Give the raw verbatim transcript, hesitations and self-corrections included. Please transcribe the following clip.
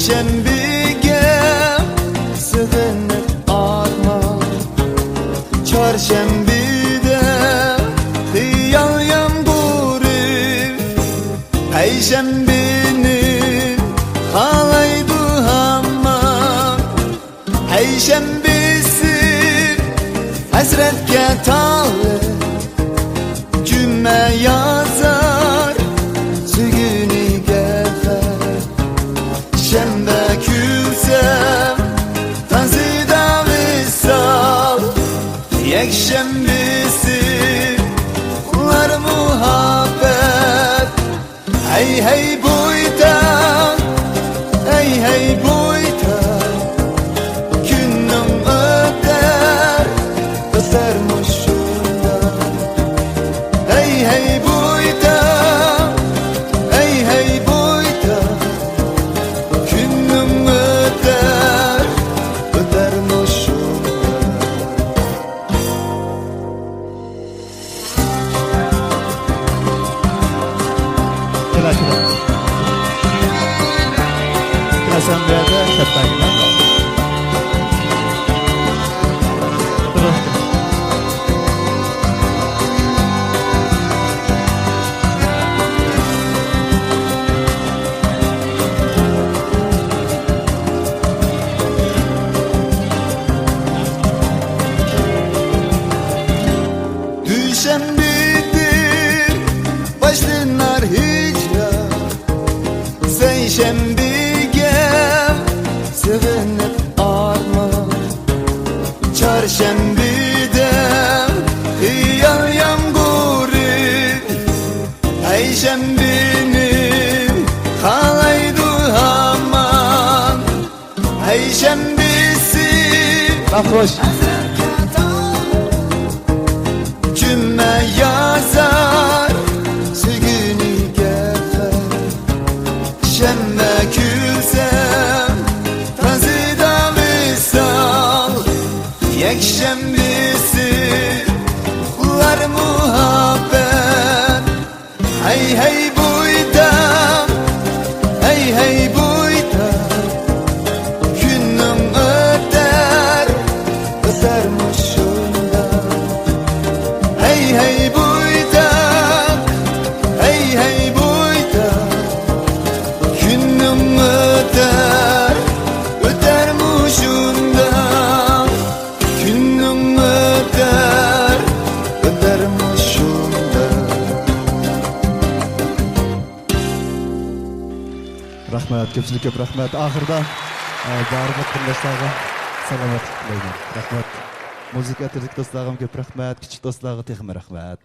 شەنبىگە سېغىنىپ ئارمان، چارشەنبىدە خىيال يامغۇرى، پەيشەنبىنى خالايدۇ ھامان. پەيشەنبىسى ھەسرەتكە تالىپ، جۈمە يازار سۆيگۈنىگە خەت. شەنبە كۈلسەم، تانسىدا ۋىسال. يەكشەنبىسى ئۇلار مۇھەببەت. ھەي، ھەي، بويتاق، ھەي، ھەي، بويتاق، كۈنۈڭ ئۆتەر، ئۆتەرمۇ شۇنداق. ھەي، ھەي، بويتاق، ھەي، ھەي، بويتاق، كۈنۈڭ ئۆتەر، ئۆتەرمۇ شۇنداق. كېلە، كېلە. كېلە، سەن بۇ يەردە، سەتتاكىلار. دۈشەنبىدىن باشلىنار ھىجران، سەيشەنبىگە سېغىنىپ ئارمان، چارشەنبىدە خىيال يامغۇرى، پەيشەنبىنى خالايدۇ ھامان. پەيشەنبىسى، ۋاھ، خوش. جۈمە يازار سۆيگۈنىگە خەت. شەنبە كۈلسەم، تانسىدا ۋىسال. يەكشەنبىسى ئۇلار مۇھەببەت. ھەي، ھەي، بويتاق، ھەي، ھەي، بويتاق، كۈنۈڭ ئۆتەر، ئۆتەرمۇ شۇنداق. ھەي، ھەي، بويتاق، ھەي، ھەي، بويتاق، كۈنۈڭ ئۆتەر، ئۆتەرمۇ شۇنداق. كۈنۈڭ ئۆتەر، ئۆتەرمۇ شۇنداق. رەھمەت، كۆپچىلىك كۆپ رەھمەت. ئاخىرىدا، ئە، بارلىق قېرىنداشلارغا سالامەتلىك تىلەيمەن. رەھمەت. مۇزىكا ئەترىتىدىكى دوستلارغىمۇ كۆپ رەھمەت، كىچىك دوستلارغا تېخىمۇ رەھمەت.